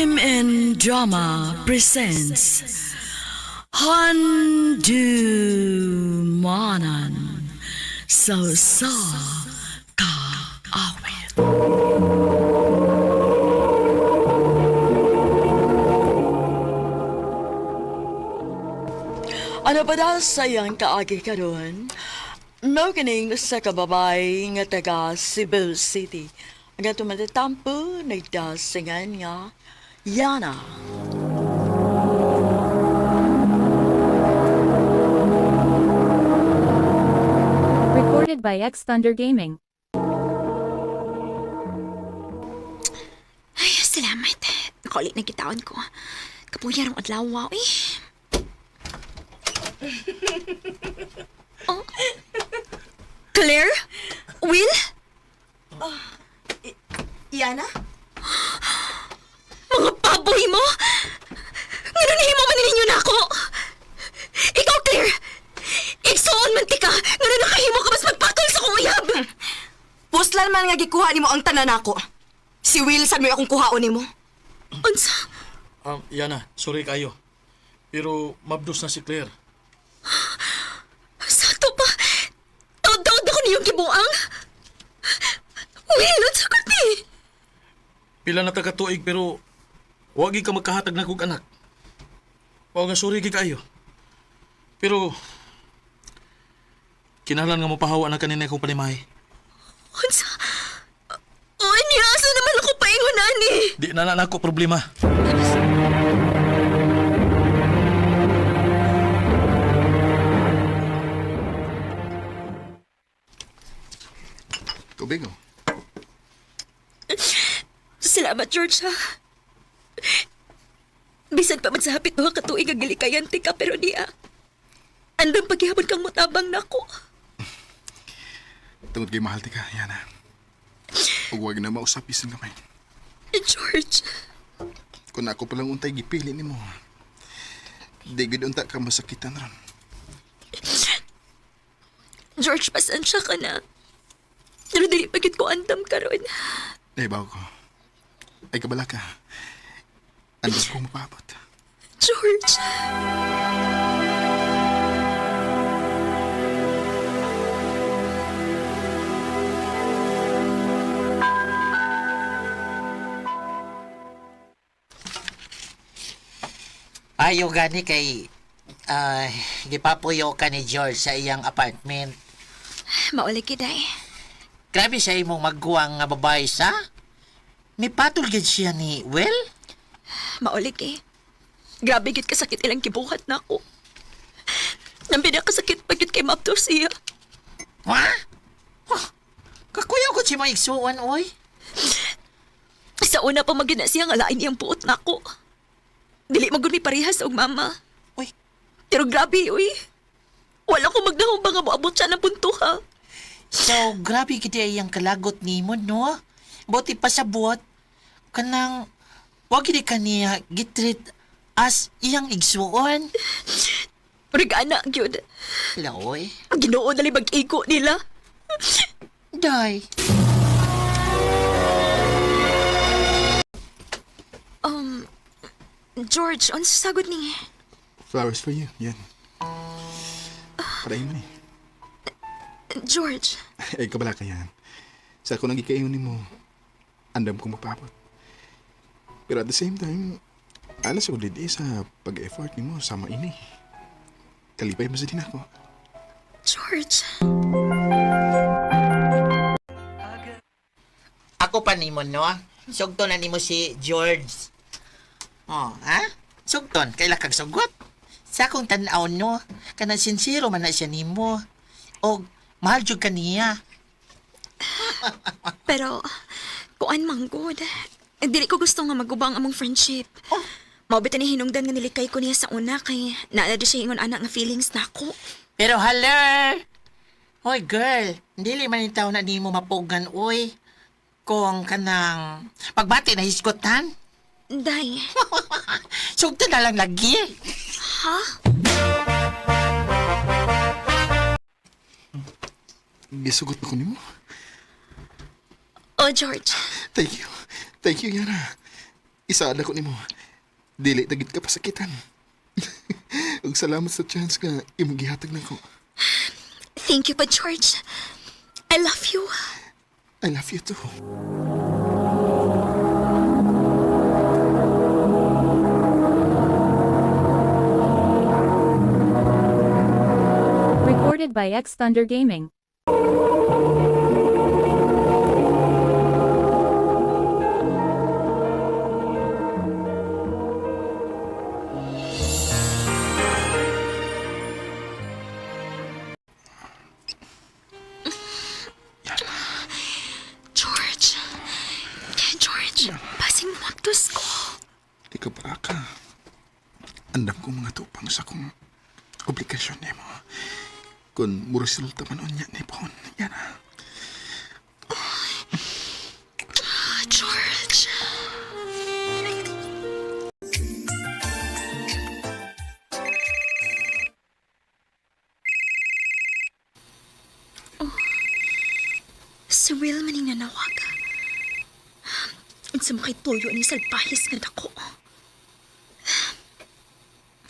UMN Drama presents Handumanan sa sa kaawit. Ano pa daw sayang kaagi karon? Mao kining sa kababay nga taga Cebu City. Ang tumatatampo nagdasingan nga Yana. Recorded by X Thunder Gaming. Ay, salamat. Nakaulit na kitaon ko. Kapuya rong adlaw, wow, eh. Oh. Claire? Will? Yana? Mga baboy mo! Ngayon nahimo man ninyo na ako! Ikaw, Claire! Igsuon man ti ka! Ngayon nakahimo ka mas magpatol sa kong uyab! Puslan man nga gikuha nimo ang tanan nako. Si Wilson may akong kuhaon nimo. Unsa? Yana, sorry kayo. Pero mabdos na si Claire. Sato pa! Taod-taod ako niyong gibuang! Will, unsa ko ti? Pila na taga tuig pero wagi ka magkahatag na kog anak. Wa nga sorry gid kayo. Pero kinahanglan nga mopahawa na kanina akong panimahi. Unsa? Unya, asa naman ako paingon ani? Di na na nako problema. Tubig oh. Salamat, George, ha? Bisan pa man sa hapit duha ka tuig ang gilikayan ti ka, pero niya. Andang paghihapon kang mutabang nako. Tungod kay mahal ti ka, Yana. Ug wag na mausap bisan gamay. George, Kung ako palang untay gipili nimo. Di gid unta ka masakitan ron. George, pasensya ka na. Pero dili pagit ko andam karon. Ay, bawo ko. Ay, kabala ka. Andos ko mapaabot. George. Ayo gani kay ah, gipapuyo ka ni George sa iyang apartment. Mauli kiday. Grabe sa imong magguwang nga babae sa. Mipatol gid siya ni Will. Mauli kay. Grabe gid kasakit ilang gibuhat nako. Nambi na kasakit pagit kay maabdo siya. Wa? Huh, Kakuyaw ko si mga igsuon, oy. Sa una pa magina siya nga lain iyang buot nako. Dili man gud mi parehas og mama. Uy, Pero grabe, uy. Wala ko magnahong ba nga moabot siya ng punto, ha? so grabe gid iyang kalagot nimo, no? Buti pa sa buot kanang wa gid ka niya gitreat as iyang igsuon. Regana, gyud. Laoy. Ang Ginoo dali mag-igo nila. Day. Um, George, unsa sagot ni? Flowers for you. Yan. Para mo ni. George, Ay, kabala ka yan. Sa ako nang gikayon nimo, andam kong mapaabot. Pero at the same time, alas ako didi sa pag-effort nimo sama ini. Kalipay mo sa din ako. George. Ako pa nimo, no? Sugton na nimo si George. Oh, ha? Sugton, kaila kag sugot. Sa akong tan-aw, no? Kanang sincero man na siya nimo. Og mahal jud ka niya. Pero, kuan man gud. Dili ko gusto nga magubang among friendship. Oh. Mao bitaw ni hinungdan nga nilikay ko niya sa una kay naa na siya ingon anak nga feelings nako. Pero haler! Hoy, girl, dili man itaw na nimo mapugan, uy. Kung kanang pagbati na hisgotan, Day, sugton na lang lagi. ha? Gisugot ko nimo. Oh, George. Thank you. Thank you, Yana. Isaad ako nimo. Dili tagit ka pasakitan. Ug salamat sa chance nga imong gihatag nako. Thank you pa, George. I love you. I love you too. Recorded by X Thunder Gaming. George. George, basing maptos ko. Ikaw pa ka. Andam ko mga tupang sa kong obligasyon nimo. Kung muresulta man unya ni Pon, yan na. Ah, George. Oh, si Will maning nanawag. Unsa man kay tuyo ni salbahis nga dako.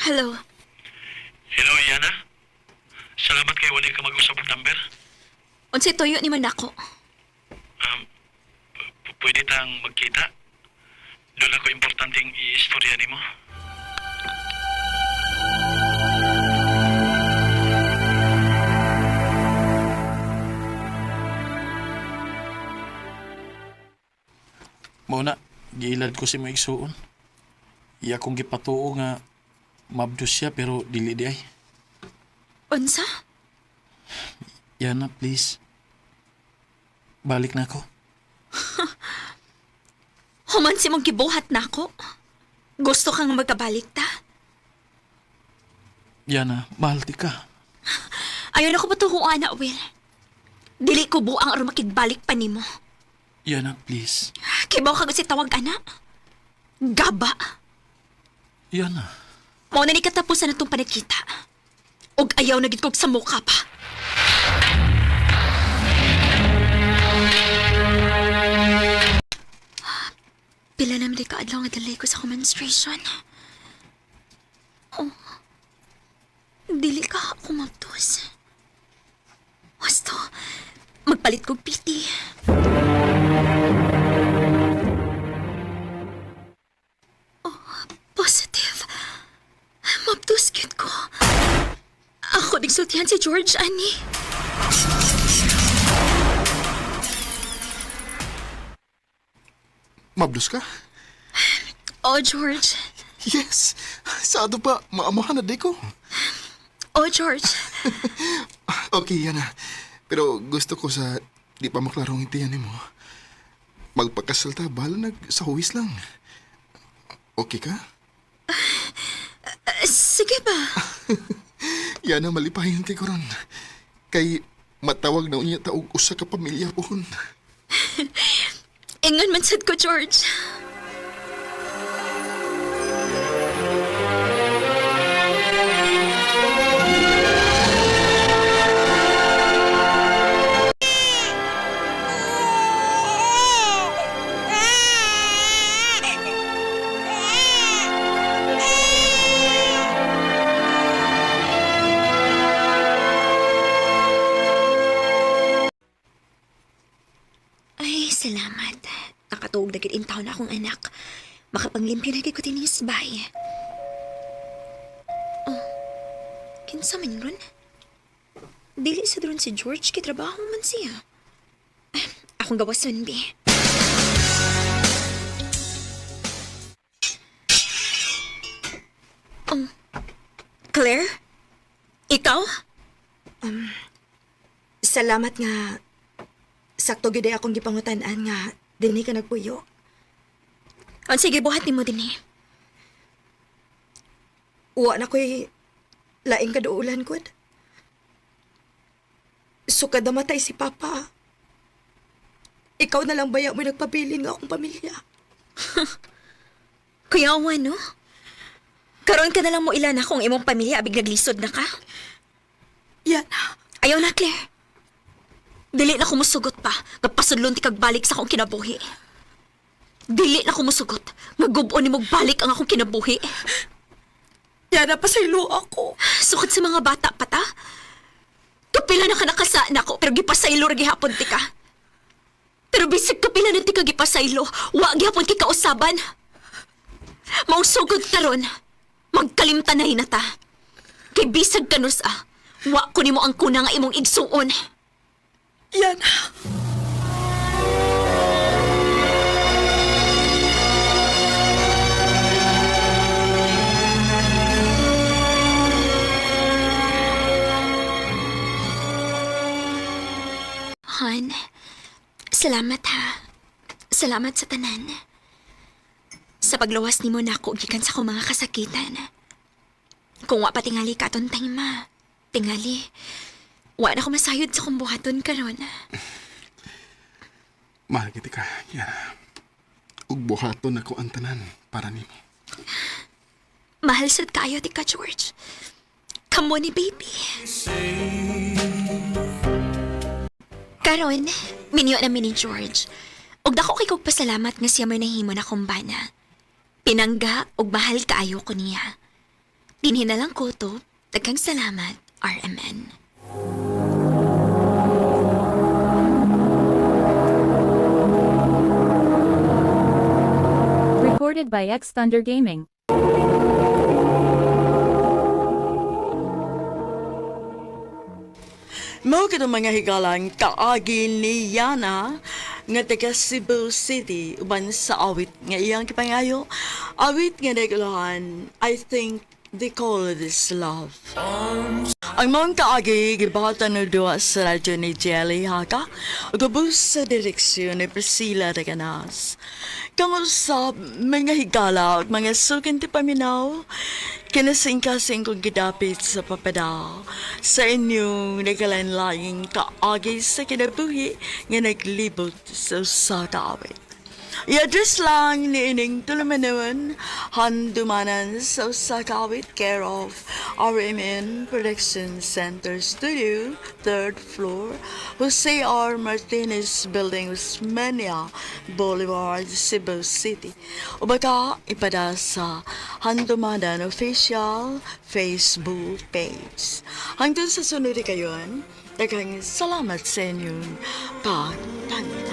Hello. Hello, Yana. Salamat kay wala ka mag-usap og number. Unsay tuyo ni man nako? Pwede tang magkita. Doon ako importanteng iistorya nimo. Mao na, giilad ko si mga igsuon. Iya kong gipatuo nga mabdos siya pero dili di ay. Unsa? Yana, please. Balik na ako. Human si mong gibuhat nako. Gusto kang magkabalik ta? Yana, mahal ti ka. Ayaw na ko patuhuan na, Will. Dili ko buang aron makigbalik pa nimo. Yana, please. Kibaw ka si tawag ana. Gaba. Yana. Mao na ni katapusan na tong panagkita. Og ayaw na gid kog sa mukha pa. Pila naman di kaadlaw nga delay ko sa akong menstruation. Oh, dili ka ako mabdos. Wasto, magpalit kog piti. Oh, positive. Mabdos gyud ko. Ako sultihan si George, ani. Mablos ka? Oh, George. Yes! Sa ato pa, maamahan na di ko. Oh, George. Okay, yan na. Pero gusto ko sa di pa maklarong intiyan nimo. Magpakasal ta, bahala nag sa huwis lang. Okay ka? Sige ba? Yan ang malipahin ti ko ron. Kay matawag na unya ta og usa ka pamilya pohon. Ingon man sad ko, George. Ay, salamat. Nakatuog na gid in town akong anak. Makapanglimpyo na gid ko tinis bay. Oh, kinsa man ron? Dili sa ron si George kay trabaho man siya. Ay, akong gawason bi. Oh, Claire? Ikaw? Salamat nga sakto gid ay akong gipangutan-an nga dinhi ka nagpuyo. Oh, sige, buhat nimo din eh. Wa na ko'y laing kaduulan gud. Sukad namatay si Papa. Ikaw na lang baya mo nagpabilin nga akong pamilya. Kuya Owen, no? Karoon ka na lang mo ilan akong imong pamilya abig naglisod na ka. Yan. Ayaw na, Claire. Dili na kumusugot pa. Nagpasudlon ti kag balik sa akong kinabuhi. Dili na kumusugot. Nga gub-on nimo balik ang akong kinabuhi. Yana, pasaylo ako. Sukad sa mga bata pa ta. Kapila na ka nakasaan ako, pero gipasaylo ra gihapon ti ka. Pero bisag kapila na ti ka gipasaylo, wa gihapon ki kausaban. Mausugod karon, magkalimtanay na ta. Kay bisag kanus ah, wa ko nimo ang kuna nga imong igsuon. Yana. Han, salamat ha. Salamat sa tanan. Sa pagluwas nimo nako gikan sa akong mga kasakitan. Kung wa pa tingali ka aton time ma. Tingali. Wa na ko masayod sa akong buhaton karon. Mahal kita ka, Yana. Ug buhaton ako ang tanan para nimo. Mahal sad kaayo ti ka, George. Kamo ni baby. Karon, minyo na mi ni George. Ug dako kay kog pasalamat nga siya may nahimo na kong bana. Pinangga ug mahal kaayo ko niya. Dinhi na lang ko to. Daghang salamat, RMN. Recorded by X Thunder Gaming. Mao kitong mga higalang kaagi ni Yana nga taga Cebu City uban sa awit nga iyang kipangayo. Awit nga naguluhan, I think they call this love. Ang mga kaagi gibahatan og duha sa radyo ni Jelly Haka ug ubos sa direksyon ni Priscilla Reganas. Kangusap mga higala ug mga sukin ti paminaw, kinasingkasing kong gidapit sa papada sa inyong nagkalanlaying kaagi sa kinabuhi nga naglibot sa usa ka awit. I-address lang ni ining tulumanon, handumanan sa usa ka awit, care of RMN Production Center Studio, third floor, Jose R. Martinez Building, Osmeña Boulevard, Cebu City. O baka ipada sa Handumanan Official Facebook page. Hanggang sa sunod kayon, daghang salamat sa inyong pagtanaw.